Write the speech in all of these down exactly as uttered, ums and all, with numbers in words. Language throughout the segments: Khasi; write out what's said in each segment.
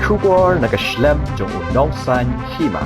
Khubor na ka shlem jong u Nongsaiñ Hima.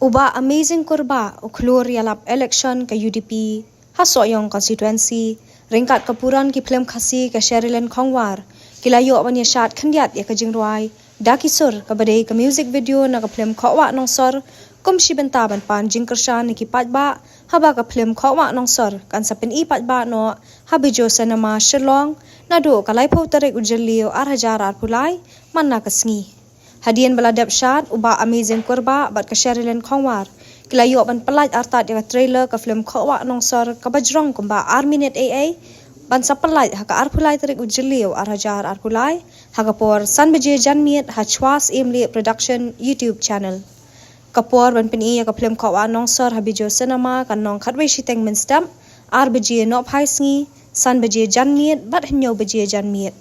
U Bah Amazing Kurbah, u khlur ïalap election ka U D P ha Sohiong constituency, ryngkat ka puran ki phlim Khasi ka Sherilyn Khongwar, ki la ïoh ban ïashad khyndiat ïa ka jingrwai Da Ki Sur, kaba dei ka music video na ka phlim Khohwah Nongsor, kum shi bynta ban pan jingkyrshan na ki paidbah haba ka phlim Khohwah Nongsor kan sa pyni paidbah noh ha Bijou Cinema Shillong naduh ka laiphew tarik u Jylliew ar hajar arphew lai man la ka sngi. Hadien ba la dep shad, u Bah Amazing Kurbah bad ka Sherilyn Khongwar ki la ïoh ban pyllait artat ïa ka trailer ka phlim Khohwah Nongsor, kaba jrong kumba ar minit eiei, ban sa pyllait ha ka arphew lai tarik u Jylliew ar hajar arphew lai, ha ka por san baje janmiet ha Chwa Syiem Lieh Production YouTube channel. Ka por ban pyni ïa ka phlim Khohwah Nongsor ha Bijou Cinema kan long khatwei shiteng mynstep, ar baje nohphai sngi, san baje janmiet bad hynñiew baje janmiet.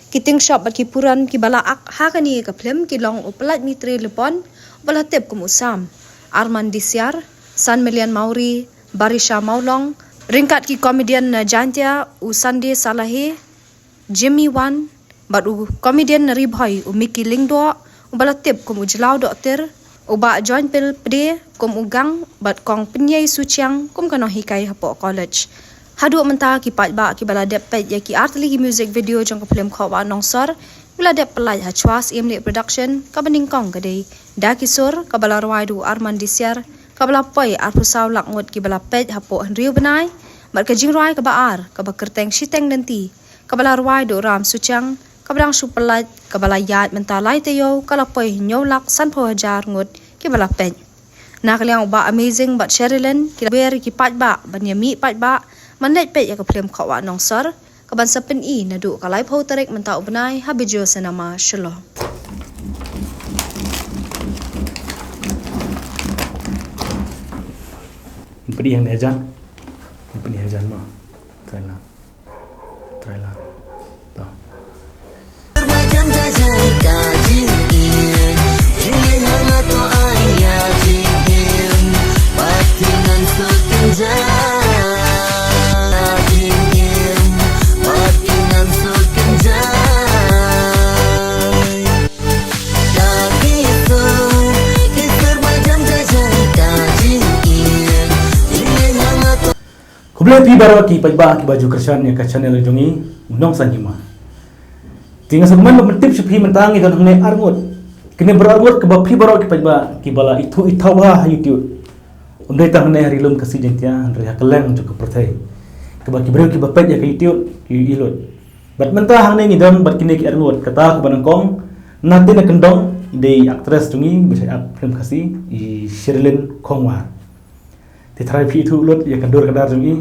Ki tyngshop bad ki puran kiba la ak ha kane ka phlim ki long u Pyllait Mitre Lepon, uba la tip kum u Sam, Arman Disiar, San Million Mawrie, Barisha Mawlong, ryngkat ki comedian na Jaintia, u Sunday Salahi, Jimmy Wan, bad u comedian na Ri Bhoi, u Mickey Lyngdoh, uba la tip kum u Jlaw Dohtir, u Bah Joinpil Pde kum u Gang, bad Kong Pyniei Suchiang kum ka nonghikai hapoh college. Haduh mynta ki paidbah kiba la dep peit ïa ki artylli ki music video jong ka phlim Khohwah Nongsor, ki la dep pyllait ha Chwa Syiem Lieh Production, kaba nyngkong ka dei Da Ki Sur, kaba la rwai da u Arman Disiar, kaba la poi arphew saw lak ngut kiba la peit hapoh hynriew bnai, bad ka jingrwai kaba ar, kaba kyrteng Shiteng Lynti, kaba la rwai da u Ram Suchiang, kaba dang shu pyllait, kaba la ïaid mynta lai taïew, ka la poi hynñiew lak sanphew hajar ngut kiba la peit. Na ka liang u Bah Amazing bad Sherilyn ki la wer ïa ki paidbah ban ïa mih paidbah ban leit peit ïa ka phlim Khohwah Nongsor, kaban sa pyni naduh ka laiphew tarik mynta u bnai ha Bijou Cinema Shillong. Pynïaid hajan. Pynïaid hajan mo. Try lang. Try lang. To. Khublei phi baroh ki paidbah kiba ju kyrshan ïa ka channel jong ngi, u Nongsaiñ Hima. Te nga sngewkmen ban pyntip sha phi mynta ngi don hangne arngut. Kine baroh arngut kaba phi baroh ki paidbah kiba la ithuh ithaw bha ha YouTube. Ym dei tang hangne ha Ri Lum Khasi Jaiñtia, hynrei ha kylleng jong ka pyrthei. Kaba ki briew kiba peit ïa ka YouTube ki ïohi lut. Bad mynta hangne ngi don bad kine ki arngut, kata kaba nyngkong, Natina Kyndong, i dei actress jong ngi, ba shait act film Khasi, i Sherilyn Khongwar. Te tharai phi ithuh lut ïa ka dur ka dar jong i.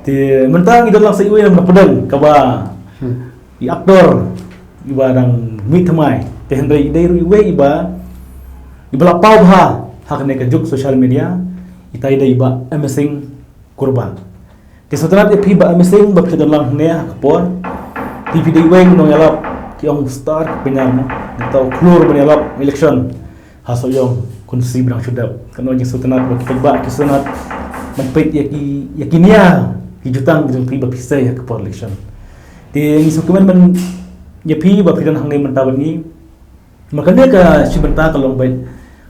Te mynta ngi don lang sa iwei na pdeng kaba i actor iba dang mih thymmai. Te hynrei i dei ruh iwei iba, iba la paw bha ha kane ka juk social media. Ita i dei i Bah Amazing Kurbah. Te sngewtynnat ïa phi Bah Amazing ba phi don lang hangne ha ka por. Te phi dei iwei u nongïalap, ki ong star ka pynïar mo. Nangta u khlur ban ïalap election ha Sohiong constituency ba dang shu dep. Kano jingsngewtynnat ba ki paidbah ki sngewtynnat ban peit ïa ki, ïa ki nia ki jutang ki jong phi ba phi sei ha ka por election. Te ngi sngewkmen ban ïa phi ba phi don hangne mynta bad ngi. Ma kane ka shi bynta ka long beit.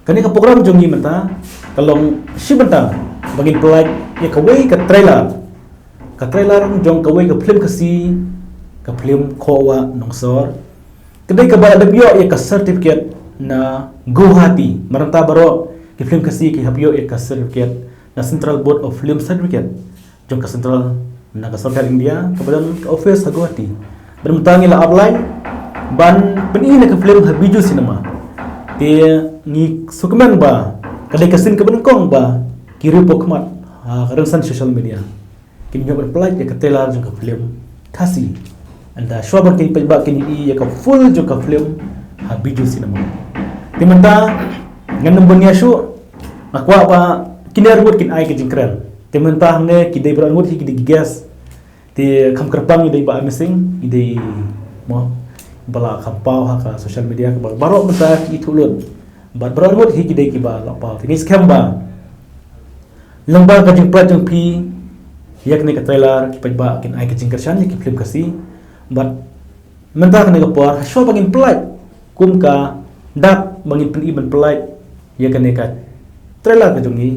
Kane ka program jong ngi mynta ka long shi bynta ba ngin pyllait ïa kawei ka trailer. Ka trailer jong kawei ka film Khasi, ka film Khohwah Nongsor. Ka dei kaba la dep ïoh ïa ka certificate na Guwahati. Mar mynta baroh ki film Khasi ki hap ïoh ïa ka certificate na Central Board of Film Certificate jong ka Central na ka Sorkar India, kaba don ka office ha Guwahati. Bad mynta ngi la apply ban pyni na ka film ha Bijou Cinema. Te ngi sngewkmen ba ka dei ka sien kaba nyngkong ba ki riewpawkhmat ha ka rynsan social media kin ïoh ban pyllait ïa ka trailer jong ka film Khasi. Ynda shuwa ban ki paidbah kin ïohi ïa ka full jong ka film ha Bijou Cinema. Te mynta ngan ym bun ïa shuh, nga kwah ba kine arngut kin ai ka jingkren. Te mynta hangne ki dei baroh arngut hi ki dei ki guest. Te kham kyrpang i dei Bah Amazing, i dei i mo ba la kham paw ha ka social media, ba baroh mynta ki ithuh lut. Bad baroh ngut hi ki dei kiba la paw. Te ngi skhem ba lyngba ka jingpynlait jong phi ïa kane ka trailer, ki paidbah kin ai ka jingkyrshan ïa ki film Khasi. Bad mynta kane ka por, shuwa ba ngin pynlait, kum ka dak ba ngin pyni ban pynlait ïa kane ka trailer ka jong ngi.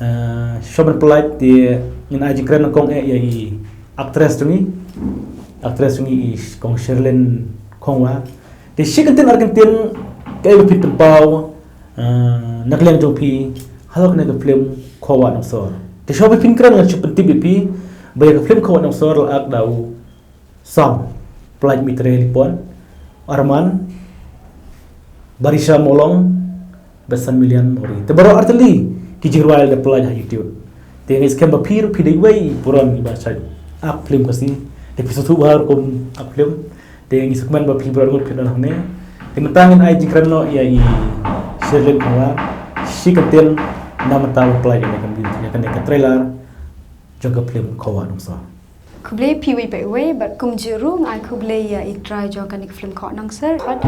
Eh, shuwa ban pynlait te ngin ai jingkren nyngkong eh ïa i actress jong ngi. Actress jong ngi i Kong Sherlyn Khongwa. Te shi kyntien ar kyntien kaei ba phi pynpaw, eh, na ka liang jong phi halor kane ka film Khawah Nongsor. Te shuwa ba phin kren ngan shu pyntip ïa phi ba ïa ka film Khawah Nongsor la act da u Sam Plaid Mitre Lipon, Arman, Barisha Molong, bad San Milian Mori. Te baroh artylli ki jingrwai la pynlait ha YouTube. Te ngi skhem ba phi ruh phi dei wei i burom iba shait act film Khasi. Te phi sngewthuh bha ruh kum act film. Te ngi sngewkmen ba phi baroh ngut phi don hangne. Te mynta ngin ai jingkren noh ïa i Sherlyn Khongwa shi kyntien na mynta ba pynlait ïa kane ka, ïa kane ka trailer jong ka film Khawah Nongsor. Khublei phi uwei pa uwei, bad kumjuh ruh nga ai khublei ïa i trai jong kane ka film Khawah Nongsor, bad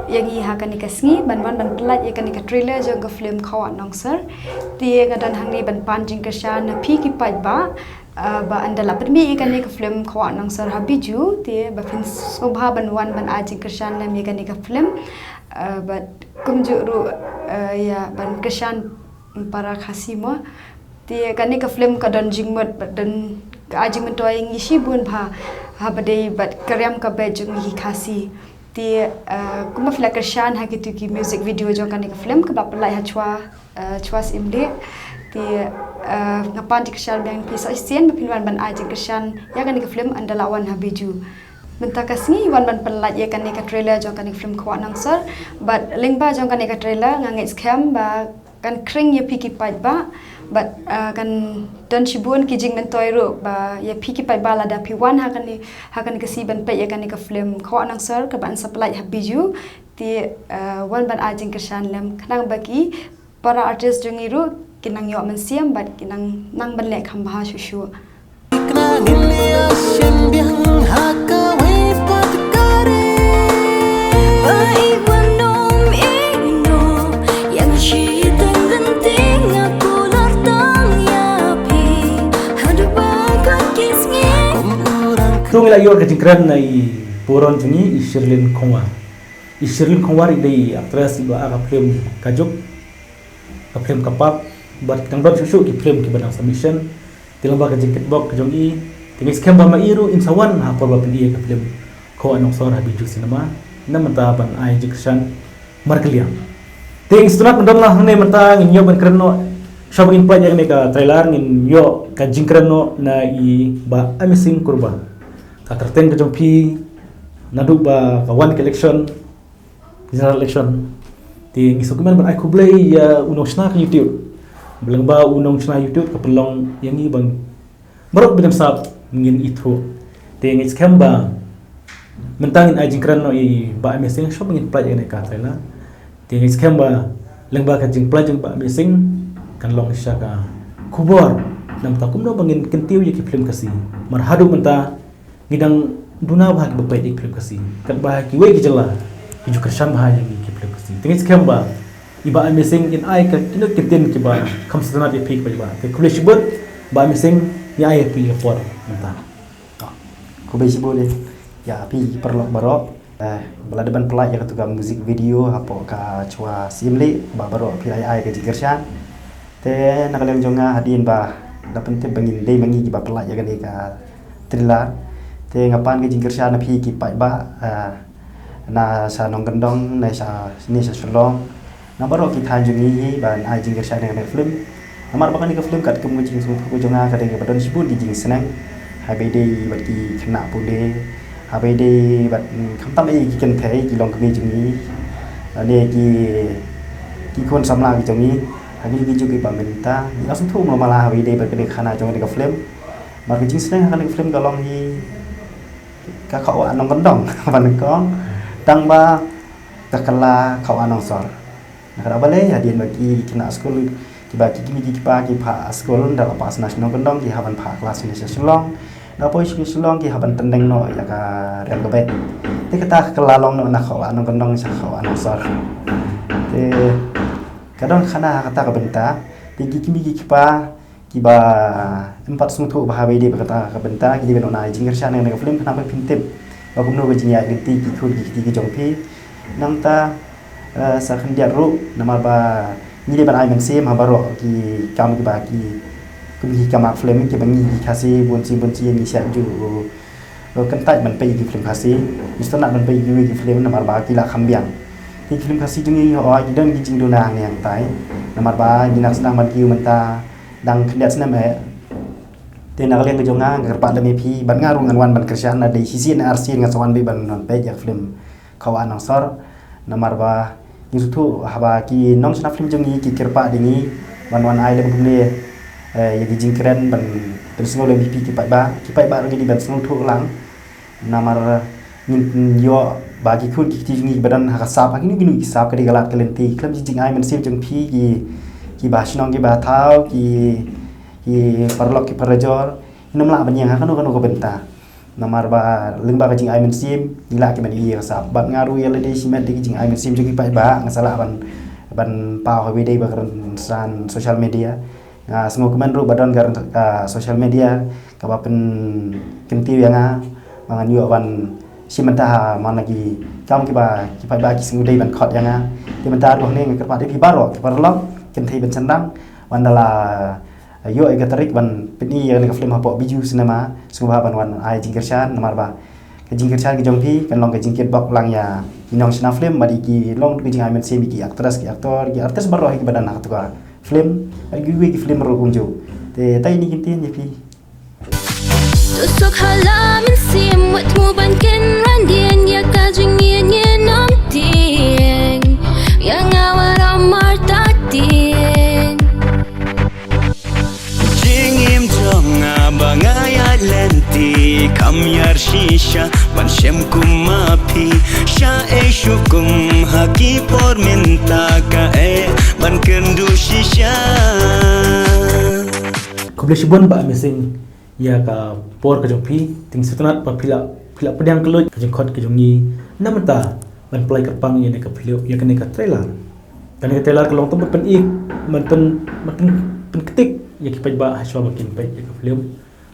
ïa ngi ha kane ka sngi ban wan ban pynlait ïa kane ka trailer jong ka film Khawah Nongsor. Te nga don hangne ban pan jingkyrshan na phi ki paidbah, ah, ba ynda la pynmih ïa kane ka film Khawah Nongsor ha Bijou, te ba phin sngewbha ban wan ban ai jingkyrshan lem ïa kane ka film, ah, bad kumjuh ruh, ah, ïa ban kyrshan para Khasi mo. Te kane ka film ka don jingmut bad don ka ai jingmyntoi ïa ngi shibun bha, haba dei bad ka riam ka beit jong ngi ki Khasi. Te, eh, kumba phi la kyrshan ha kitu ki music video jong kane ka film kaba pynlait ha Chwa, eh, Chwa Syiemlieh. Te, eh, nga pan jingkyrshan biang phi sa shisien ba phin wan ban ai jingkyrshan ïa kane ka film ynda la wan ha Bijou. Mynta ka sngi wan ban pynlait ïa kane ka trailer jong kane ka film Khawah Nongsor. Bad lyngba jong kane ka trailer nga ngeit skhem ba kan khring ïa phi ki paidbah, bad, ah, kan don shibun ki jingmyntoi ruh ba ïa phi ki paidbah lada phi wan ha kane, ha kane ka sngi ban peit ïa kane ka film Khawah Nongsor kaba yn sa pynlait ha Bijou. Te, ah, wan ban ai jingkyrshan lem khnang ba ki para artist jong ngi ruh kin nang ïoh mynsiem bad kin nang, nang ban leh kham bha shuh shuh. To ngi la ïoh ka jingkren na i burom jong ngi i Sherlyn Khongwa. I Sherlyn Khongwa i dei i actress iba act ha ka film Ka Juk, ka film Ka Pap, bad ki dang don shuh shuh ki film kiba dang submission. Te lyngba ka jingkitbok ka jong i, te ngi skhem ba ma i ruh in sa wan ha por ba pyni ïa ka film Khawah Nongsor ha Bijou Cinema. Na mynta ban ai jingkyrshan markylliang. Te ngi sngewtynnat ban don lang hangne mynta, ngin ïoh ban kren noh, shuwa ba ngin peit ïa kane ka trailer ngin ïoh ka jingkren noh na i Bah Amazing Kurbah. Ka kyrteng ka jong phi naduh ba ka wan ka election, general election. Te ngi sngewkmen ban ai khublei ïa u nongshna ka YouTube. Ba lyngba u nongshna YouTube ka pynlong ïa ngi ban baroh ba dang sap ngin ithuh. Te ngi skhem ba mynta ngin ai jingkren noh ïa i Bah Amazing shuwa ba ngin pynlait ïa kane ka trailer. Te ngi skhem ba lyngba ka jingpynlait jong i Bah Amazing kan long shisha ka khubor na bynta kumno ba ngin kyntiew ïa ki film Khasi. Mar haduh mynta ngi dang duna bha kiba peit ïa ki film Khasi. Katba ha kiwei ki jylla ki ju kyrshan bha ïa ngi ki film Khasi. Te ngi skhem ba i Bah Amazing in ai ka kino ki ktien kiba kham sngewtynnat ïa phi kiba, kiba. Te khublei shibun Bah Amazing, ngi ai ïa phi ka por mynta. Khublei shibun ïa phi ki paralok baroh. Eh, ba la dep ban pynlait ïa katu ka music video hapoh ka Chwa Syiemlieh ba baroh phi la ai ka jingkyrshan. Te na ka liang jong nga hadien ba la pyntip ba ngin dei ma ngi kiba pynlait ïa kane ka trailer. Te nga pan ka jingkyrshan na phi ki paidbah, eh, na sha nongkyndong, na sha, ne sha Shillong. Na baroh ki thaiñ jong ngi hi ban ai jingkyrshan ïa kane ka film. Namar ba kane ka film katkum ka jingsngewthuh ka jong nga ka dei kaba don shibun ki jingsneng. Haba ïadei bad ki khynnah pule. Haba ïadei bad, mm, khamtam eh ki kynthei ki longkmie jong ngi. Lane ki, ki khun samla ki jong ngi. Ha kine ki juk kiba mynta. Ngi la sngewthuh mala mala haba ïadei bad kane ka khana jong kane ka film. Namar ka jingsneng ha kane ka film ka long hi ka Khawah Nongkyndong. Ban kong. Tang ba ka kylla Khawah Nongsor. Na ka daw balei, hadien ba ki khynnah skul, kiba ki kmie ki kpa ki phah skul, ynda la pass na shnong kyndong, ki hap ban phah klas shane sha Shillong. Ka poi sha Shillong ki hap ban tyndeng noh ïa ka rel ka beit. Te kata ka la long noh na Khawah Nongkyndong sha Khawah Nongsor. Te ka don khana ha kata ka bynta, te ki kmie ki kpa kiba em pat sngewthuh ba haba ïadei bad kata ka bynta ki dei ban wan ai jingkyrshan ïa kane ka film, khnang ba phin tip ba kumno ka jingïaid lynti ki khun ki kti ki jong phi. Nangta, eh, sa khyndiat ruh namar ba ngi dei ban ai mynsiem ha baroh ki kam kiba ki, kum ki kam act film kiba ngi ki Khasi bun sien bun sien ngi shait ju, eh, kyntait ban peit ïa ki film Khasi, ngi sngewtynnat ban peit ïa kiwei ki film namar ba ki la kham biang. Ki film Khasi jong ngi, oh, ki don ki jingduna hangne hangtai namar ba ngi nang sdang ban kiew mynta dang khyndiat snem eh. Te na ka liang ka jong nga, nga kyrpad lem ïa phi, bad nga ruh ngan wan ban kyrshan, lada dei shisien ne arsien nga sa wan beit ban wan peit ïa ka film Khawah Nongsor. Namar ba ngi sngewthuh haba ki nongshna film jong ngi ki kyrpad ïa ngi ban wan ai lem kumne, eh, ïa ki jingkren ban pynsngew lem ïa phi ki paidbah, ki paidbah ruh ki dei ban sngewthuh lang. Namar ngin ïoh ba ki khun ki kti jong ngi ba don ha ka sap, ha kino kino ki sap, ka dei ka lad ka lynti, khlem jingai mynsiem jong phi ki, kiba shnong kiba thaw, ki, ki paralok ki parajor, ngin ym lah ban ïeng ha kano kano ka bynta. Namar ba lyngba ka jingai mynsiem ngi lah ki ban ïoh ïa ka sap. Bad nga ruh ïa lade shimet da ki jingai mynsiem jong ki paidbah nga sa lah ban, ban paw ha ba ïadei bad ka rynsan social media. Nga sngewkmen ruh ba don ka, ka social media kaba pynkyntiew ïa nga ba ngan ïoh ban shim bynta ha man la ki kam kiba ki paidbah ki sngew dei ban khot ïa nga. Te mynta ruh hangne nga kyrpad ïa phi baroh ki paralok, kynthei ban sdang, ban da la ïoh ïa ka tarik ban pyni ïa kane ka film hapoh Bijou Cinema, sngewbha ban wan ai jingkyrshan namar ba ka jingkyrshan ka jong phi kan long ka jingkitbok lang ïa ki nongshna film bad ïa ki long ka jingai mynsiem ïa ki actress ki actor, ki artist baroh kiba don ha katu ka film, bad kiwei ki film ruh kumjuh. Te tai ïa kine ki ktien ïa phi. Tusuk ha la mynsiem wat thmu ban kynran dien ïa ka jingïeit ïa nongtieng. Ïa nga wat amar ta tieng. Jingim jong nga ba nga ïaid lynti kam ïar shisha ban shem kum ma phi. Sha ei shu kum ha ki por mynta ka eh ban kynduh shisha. Khublei shibun Bah Amazing ïa ka por ka jong phi, te ngi sngewtynnat ba phi la, phi la pdiang kylluid ka jingkhot ka jong ngi na mynta ban pynlait kyrpang ïa kane ka film, ïa kane ka trailer. Kane ka trailer ka long tang ban pyni, ban pyn, ban pyn, pynktik ïa ki paidbah ha shuwa ba kin peit ïa ka film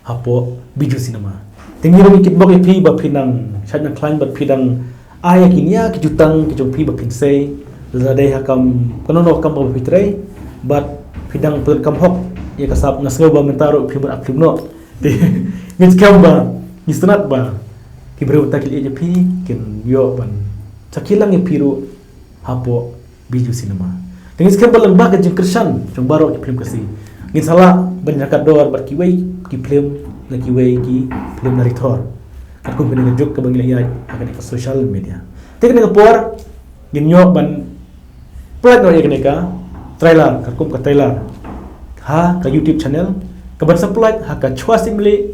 hapoh Bijou Cinema. Te ngi ruh ngi kitbok ïa phi ba phi nang shait nang khlaiñ bad phi dang ai ïa ki nia ki jutang ki jong phi ba phin sei, lada dei ha kam kano kano ka kam ba phi trei, bad phi dang pyndonkam hok ïa ka sap. Nga sngew ba mynta ruh phi mut ap phlim noh. Te ngi skhem ba, ngi sngewtynnat ba ki briew ba ki la ïeit ïa phi kin ïoh ban sakhi lang ïa phi ruh hapoh Bijou Cinema. Te ngi skhem ba lyngba ka jingkyrshan jong baroh ki film Khasi, ngin sa lah ban ïaryngkat dor bad kiwei ki film, na kiwei ki film director, katkum kane ka juk kaba ngi la ïaid ha kane ka social media. Te kane ka por ngin ïoh ban pynlait noh ïa kane ka trailer, katkum ka trailer ha ka YouTube channel kaban sa pynlait ha ka Chwa Simli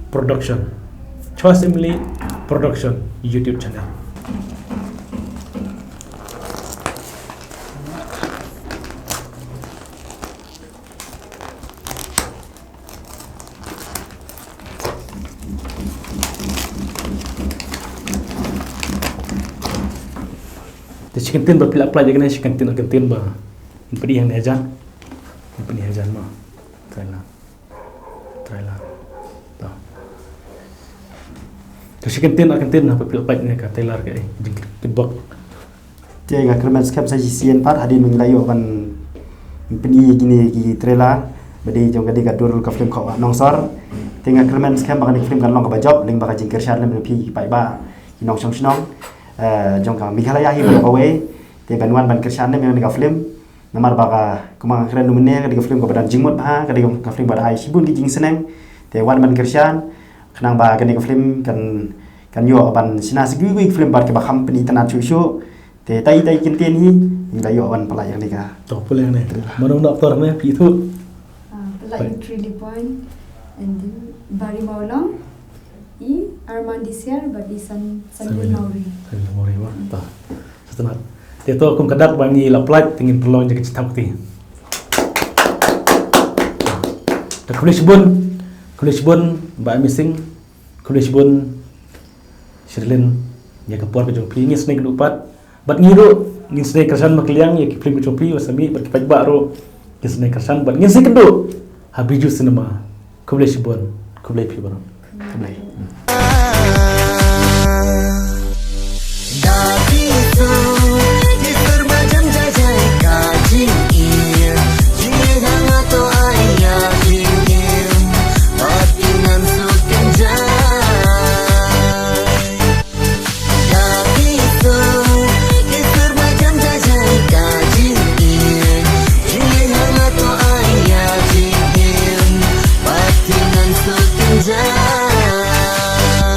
Production, Chwa Simli Production YouTube channel. Te shi kyntien ba phi la pynlait ïa kane, shi kyntien, kyntien ba ngin pyni hangne hajan. Ngin pyni hajan mo. Trailer. Trailer. To. To shi kyntien, kyntien haba phi la pynlait ïa kane ka trailer ka, eh, jingkitbok. Te nga kyrmen skhem sa shisien pat hadien ba ngi la ïoh ban pyni ïa kine ki trailer ba dei jong ka, dei ka dur ka film Khawah Nongsor. Te nga kyrmen skhem ba kane ka film kan long kaba jop lyngba ka jingkyrshan lem na phi ki paidbah, ki nongshong shnong, eh, jong ka Meghalaya hi baroh kawei. Te ban wan ban kyrshan lem ïa kane ka film. Namar ba ka, kumba nga kren mynne, ka dei ka film kaba don jingmut bha, ka dei ka film ba da ai shibun ki jingsneng. Te wan ban kyrshan khnang ba kane ka film kan, kan ïoh ban shna sha kiwei kiwei ki film pat kiba kham pynitynnad shuh shuh. Te tai tai kyntien hi ngi la ïoh ban pynlait ïa kane ka. To pule ne. Mano na aktor ne phi tu? Ah, pynlait ïa Trilly Point and then Bari Mawlong. I Armand Disiar bad i San, Sandin Mawri. Sandin Mawri, wah. Ta. Sngewtynnat. Te to kum ka dak ba ngi la pynlait te ngin pynlong ïa ka jingthaw kti. Ta khublei shibun. Khublei shibun Bah Amazing, khublei shibun Sherlyn, ïa ka por ka jong phi. Ngin sa ïakynduh pat bad ngi ruh, ngin sa ïakynduh kyrshan markylliang ïa ki film ka jong phi, wat sa mih bad ki paidbah ruh ngin sa ïakynduh kyrshan bad ngin sa ïakynduh ha Bijou Cinema. Khublei shibun, khublei phi baroh. Khublei.